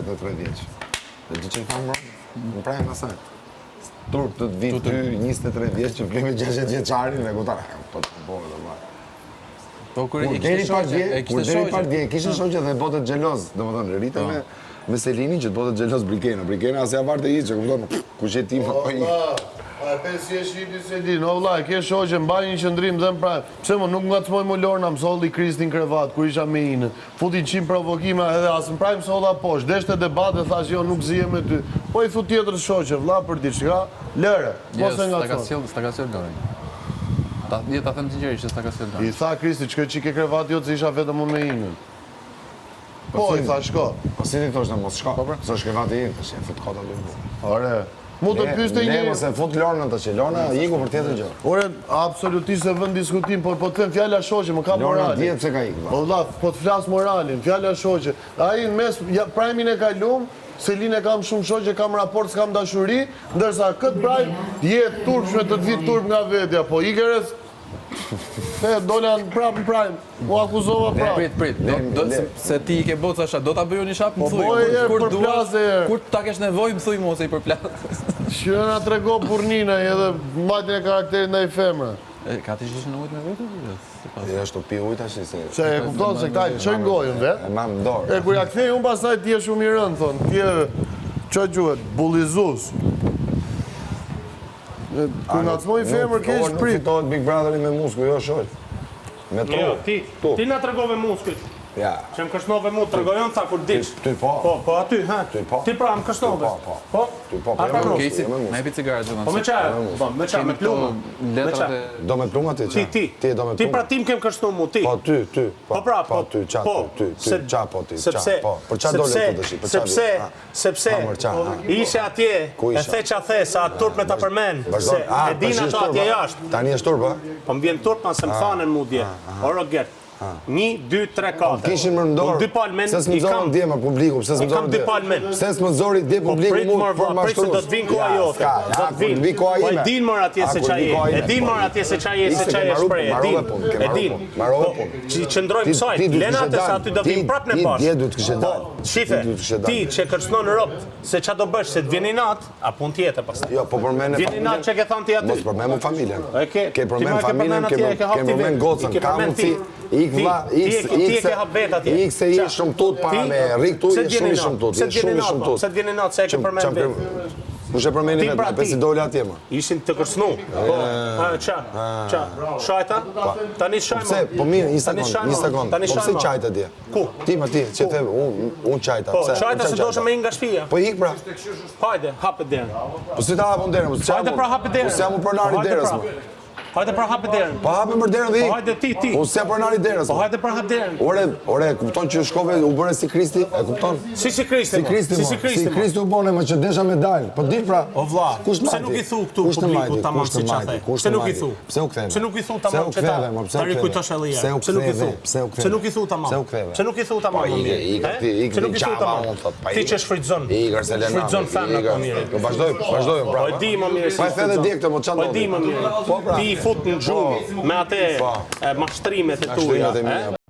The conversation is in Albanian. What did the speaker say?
23 vjeç. Dhe di që i thamë mbrëmë, në prime asaj. Turp të të vi ty 23 vjeç që fle me 60 vjeçarin dhe kupton, po të po dhe vlla. Po kur e kishte shoqe, e kishte shoqe. Kur deri pak dje kishte shoqe dhe bëhet xheloz, domethënë rrite po. me me Selinin që të bëhet xheloz Brikena. Brikena as ia varte hiç, e kupton? Kush je ti më po i. A e pe si e shiti Selin, o vlla, e ke shoqe, mbaj një qëndrim dhe në prime. Pse mo, nuk ngacmoi mu Lorna, më solli Kristin krevat, kur isha me Inën. Futi qind provokime edhe as në prime solla poshtë, deshte debat e thash jo nuk zihem me ty. Po i thu tjetër shoqe vlla për diçka, lëre, mos e ngacmo. Jo, s'ta ka sjellë, s'ta ka sjellë Lorën. Ta, jo, ta them sinqerisht që s'ta ka sjellë Lorën. I tha Kristi, shko çik ke krevati jot se isha vetëm unë me Inën. Po, i tha shko. Po si ti thoshte mos shko, po, pra. se është krevati im, tash e fut kot aty. Ore, Mu të pyeste një... Le mos e fut Lornën tash, Lorna iku për tjetër gjë. Ore, absolutisht s'e vë në diskutim, por po të them fjala shoqe, më ka moralin. Lorna dihet pse ka ikur. Po vlla, po të flas moralin, fjala shoqe. Ai në mes, ja, prime-in e kalum, Selin e kam shumë shoqe, kam raport, s'kam dashuri, ndërsa këtë prime, je e turpshme të të vi turp nga vetja, po ike re, E, dola në prapë në prime, u akuzova prapë. Prit, prit, do, do, se, se ti i ke bo ca shaka, do ta bëj unë një shaka, më po thuj. Po bëj kur, kur duash, kur ta kesh nevojë, më thuj mua se i përplas. Që na trego burrninë edhe mbajtjen e karakterit ndaj femre. E, ka të ishin në ujtë me vete? E është të pi ujë tash se... Se e kupton se këta e çojnë gojën vetë. E mam në dorë. E kur ja kthej unë pastaj ti je shumë i rëndë, thonë, ti je, ça quhet, bullizues. Kur ngacmoj femër keq prit. Nuk fitohet Big Brotheri me muskuj, jo shoq. Me tru. Jo, ti, ti na tregove muskujt. Ja. Që më kërcënove mu, tregoj unë tha kur diç. Ty po. Po, po aty, ha. Ty po. Ti pra më kërcënove. Po, po. Po. Ty po, po. Jo, Kejsi, më jepi cigare Xhuman. Po me ça? Po, me ça, me pluma. Me ça? Do me pluma ti ça? Ti, ti. Ti do me pluma. Ti pra ti më ke kërcënu mu, ti. Po ty, ty. Po pra, po ty, ça, po, ty, ty, ça po ti, ça, po. Për ça dole këtu tash? Për ça? Sepse, Sepse ishe atje, e the ça the, sa turp me ta përmend, se e din ato atje jashtë. Tani është turp, a? Po më vjen turp ma se më thanën mu dje. O Rogert, një, dy, tre, katër. Kishin më ndorë. Unë dy palë men i kam. Dje më publiku, pse s'më nxorën dje? Dy palë men. Pse s'më nxori dje po publiku mu për mashtrues? Po prit se do të vinë koha jote. Do të vinë. Po e din mor atje se ça je. E din mor atje se ça je, se ça je shpreh. E din. E din. Mbarove po, punë. Që qëndrojmë kësaj, lena atë se aty do vinë prapë ne bashkë. Ti dje duhet të kishe po, dalë. Shife, ti që kërcënon robt, se ça do bësh, se të vjen inat, a punë tjetër pastaj. Jo, po përmend Vjen inat që ke thënë ti aty. Mos përmend mu familjen. E ke, ke përmend familjen, ke përmend gocën, ka mundësi, ik vlla, ik, ik, ti e ke hap vet atje. Ik se je shumë tut para me rri këtu, je shumë i shumë tut, je shumë i shumë tut. Pse të vjen inat se e ke përmend vet? Kush e përmendi vet, pra si doli atje më. Ishin të kërcënu. Po, a ça? Ça? Shajta? Tani shajmë. Pse? Po mirë, një sekond, një sekond. Po pse qajte dje? Ku? Ti më ti, që the, unë un qajta. Po, qajta se doshe me ik nga shtëpia. Po ik pra. Hajde, hape derën. Po si ta hapun derën? Po Hajde pra hape derën. Po s'jam unë pronari i derës. Pra. Hajde pra hape derën. Po hape më derën dhe ik. Po hajde ti, ti. Po s'jam pronari i derës. Po hajde pra hap derën. Ore, ore, kupton që shkove u bëre si Kristi? E kupton? Si si Kristi? Si Kristi, si si Kristi. Si Kristi u bone, më që desha me dal. Po dil pra. O vlla, pse nuk i thu këtu publikut tamam si ça the? Pse nuk i thu? Pse u ktheve? Pse nuk i thu tamam që ta ta rikujtosh edhe një herë? Pse nuk i thu? Pse u ktheve? Pse nuk i thu tamam? Pse u ktheve? Pse nuk i thu tamam po, më mirë? Ik ti, ik Pse nuk i thu tamam? Ti që shfrytëzon. Shfrytëzon femrat më mirë. Po vazhdoj, vazhdoj unë prapë. Po e di më mirë. Po e the edhe dje këtë, mo çfarë ndodhi? Po e di më mirë. Po pra. Ti i fut në gjumë me atë po. mashtrimet e tua.